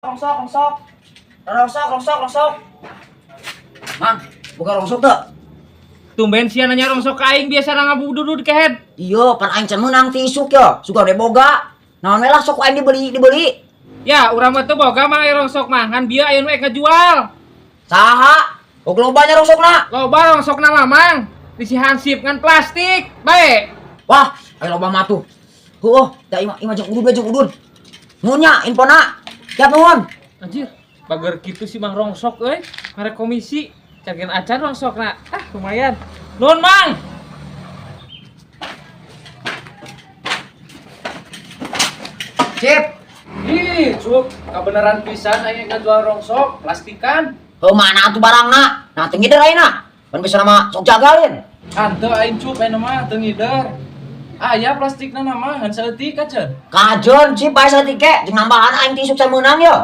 Rongsok, rongsok. Rongsok, rongsok, rongsok. Mang, buka rongsok tuh. Tumben sia nanya rongsok ka aing, biasa ngabududud kehed. Iya, pan aing can meunang ti isuk ya. Suka de boga. Naon we lah sok aing dibeli, dibeli. Ya, urang mah teu boga mah aya rongsok mah, ngan bieu aya nu ek ngajual. Saha? Oh, lobanya rongsokna. Loba rongsokna mah, Mang. Disi hansip ngan plastik. Bae. Wah, ayo loba mah tuh. Heueuh, da imah imah jeung udud we jeung udud. Nuhun nya infona. Siap nuhun. Anjir, bager kitu sih Mang rongsok euy. Mere komisi. Cagen acan rongsokna. Ah, lumayan. Nuhun, Mang. Sip. Ih, cuk, kabeneran pisan aing ngajual rongsok plastikan. Heuh, mana atuh barangna? Nah, teu ngider ayeuna. Pan bisa nama sok jagalin. Hanteu aing cup ayeuna mah teu ngider. Aya plastikna nama ngan saeutik kaceun. Kajeun sip bae saeutik ge jeung nambahan aing ti isuk can meunang ye.